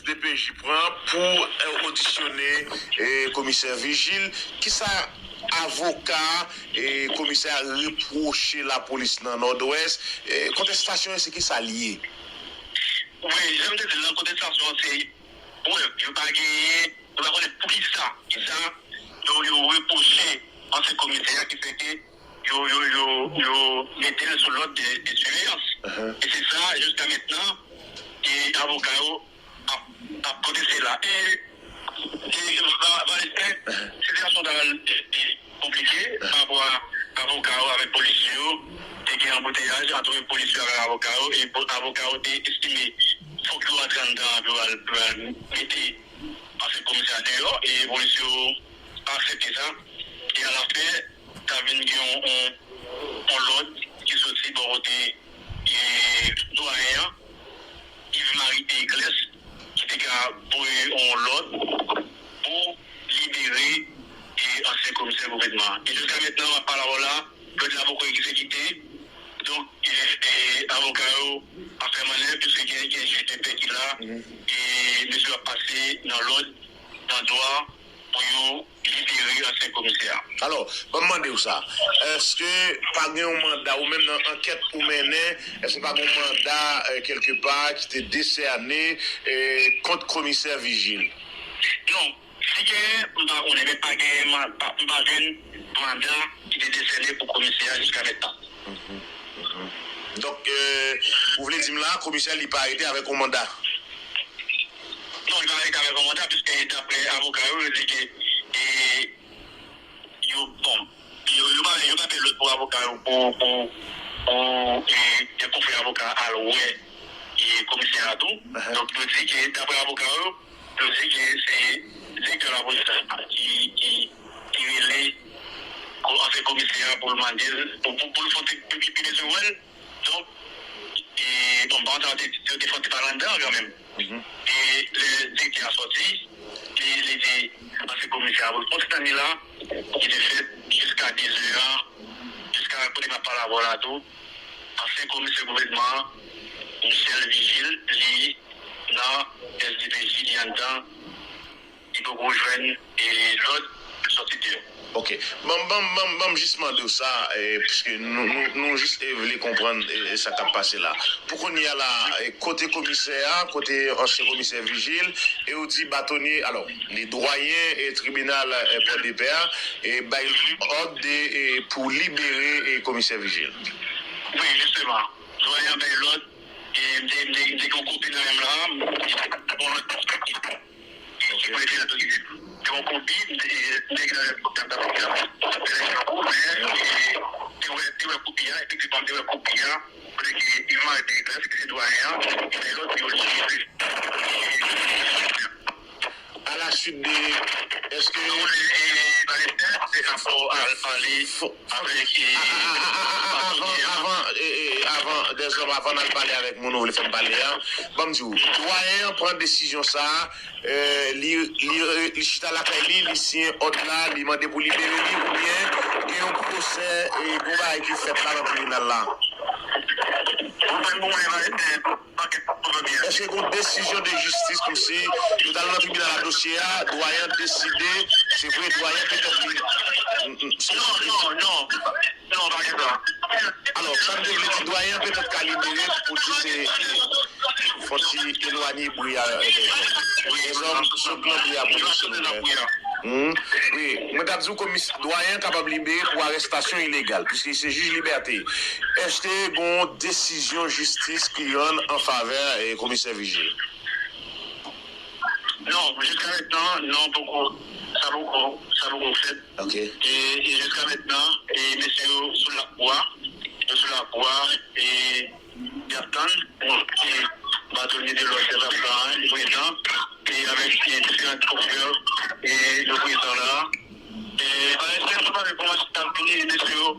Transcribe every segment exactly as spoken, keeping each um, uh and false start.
D P J pran pou eh, odisyone eh, komisè Vigil. Kisa avoka eh, komisè a repwoche lapolis nan Nòdwès? Eh, kontestasyon an, se kisa l ye? Wi, jan m te di l, kontestasyon an se prèv. Yo pa genyen, yo pa konnen poukisa, kisa yo, yo repwoche ansyen komisè a ki fè ke yo, yo, yo, yo mete l sou lòd de, de siveyans. E se sa, jiska mentnan, e avoka yo ap, ap konteste la. E, e Valestin, sitiyasyon ta konplike pa rapò a avoka yo avèk polisye yo. Te gen anbouteyaj ant polisye yo avèk avoka yo, e avoka yo te estime fòk yo antre anndan pou al, pou al mete ansyen komisè a deyò, e polisye yo pa aksepte sa. E alafen, ta vin gen yon, yon, yon lòd ki soti bò kote e, dwayen an, Yves Marie Periclès, ki te ka voye yon lòd pou libere e, ansyen komisè gouvènman an. E jiska mentnan, m ap pale avè w la, lòd la poko egzekite. Donk, e, e, avoka yo ap fè mannèv, piske gen, gen jij de pè ki la, e mesye yo ap pase nan lòd, nan dwa, pou yo libere ansyen komisè a. Alò, ban m mande w sa. Èske pa gen yon manda, ou menm nan ankèt ou mennen, èske pa gen yon manda eh, kèlkepa ki te desène eh, kont komisè Vigil? Non, si genyen, m pa konnen, men pa genyen, man- pa- m pa jwenn manda ki te desène pou komisè a jiska mentnan. Donk, eh, ou vle di m la, komisè li pa rete avèk yon manda? Non, li pa rete avèk yon manda, piske daprè avoka yo, yo di ke e, yo, bon, yo, yo pa, yo pa bay lòd pou avoka yo, pou, pou, pou e, de konfrè avoka al wè e, komisè a tou. Donk, yo di ke, daprè avoka yo, yo di ke se direktè lapolis la ki, ki, ki rele ko- ansyen komisè a pou l mande l, pou, pou, pou l fè yon ti pi, pi, pi bezwen wè l. Donk, e, bon, ban sa te, te, te fè ti pale anndan kanmenm. E lè direktè a sòti, li, li di ansyen komisè a pou l kontinye la, ki te fèt jiska de zè a, jiska kote m ap pale avè w la tou. Ansyen komisè gouvènman an, Michel Vigil, li nan S D P J, li anndan, li poko jwenn e, lòd pou sòti deyò. Ok. Ban m, ban m, ban m, ban m jis mande w sa, eh, piske nou, nou, nou jis eh, vle konprann eh, sa k ap pase la. Pou kounye a la, eh, kote komisè a, kote ansyen komisè Vigil, e ou di batonye, alò, li dwayen e tribinal eh, Pòdepè a, e bay òd de, eh, pou libere eh, komisè Vigil. Wi, jisteman. Dwayen an bay lòd, e m te, m te, m te gen yon kopi nan men m la, m te gen yon lòt ki pou ede nan tou ki te gen yon kopi, m te, m te gen yon lòt kopi, m t ap, m t ap fè lè jan pou, men, e, te wè, te wè kopi a, efektivman, m te wè kopi a, kote ke Ivan te klè, se dwayen an, ki bay lòd pou yo libere. À la suite de, èske... Non, e, e, Valestin, se sa fò al pale avèk, e, avan, avan, e, e, avan, Dèzòm, avan n al pale avèk moun ou vle fè m pale a, ban m di w, dwayen an pran desizyon sa a, eh, li, li, li chita lakay li, li siyen òd la, li mande pou libere li, oubyen gen yon pwosè, eh, gen yon bagay ki fèt la nan tribinal la? Èske gen yon desizyon de jistis kòmsi yo t al nan tribinal a dosye a, dwayen an deside, se vre, dwayen petèt li... Non, non, non. Non, pa gen sa. Alò, sa m te vle di, dwayen an petèt ka libere pou di se fò ti elwanye bri a, eh, Dèzòm sot nan bri a pou nou, silvouplè. Wi, mwen t ap di w komis dwayen an kapab libere pou arèstasyon ilegal, piske se jij libète. Èske gen yon desizyon jistis ki rann an favè eh, komisè Vigil? Non, jiska mentnan, non, poko, sa poko, sa poko fèt. Ok. E, e jiska mentnan, e mesye yo sou lakou a, yo sou lakou a, e y ap tann, bon, e batonye de lòd, se sa, li prezan, e avèk, e diferan konfrè, e yo prezan la. E, pa respè, se pa de kòman se t ap vini, e mesye yo,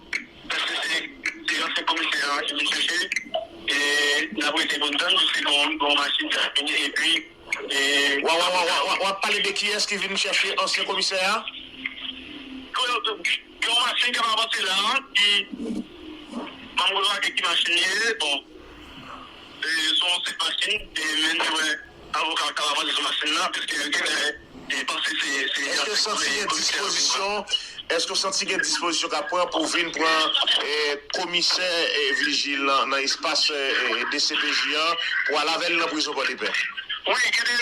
èske se, se ansyen komisè a ki vin chèche, e n ap rete pou n tann, se yon, yon machin ki ap vini, epi, e... W ap, w ap, w ap, w ap, w ap pale de kiyès ki vin chèche ansyen komisè a? Yon, yon, yon machin k ap avanse la, ki, m pa remake ki machin li ye, bon, e, se yon sèl machin, e, men nou wè avoka kapab monte sou machin nan, piske yo genlè panse se se Èske w santi gen dispozisyon Èske w santi gen dispozisyon k ap pran pou vin pran komisè Vigil nan espas DCPJ an pou al avè l nan prizon Pòdepè? Wi, gen de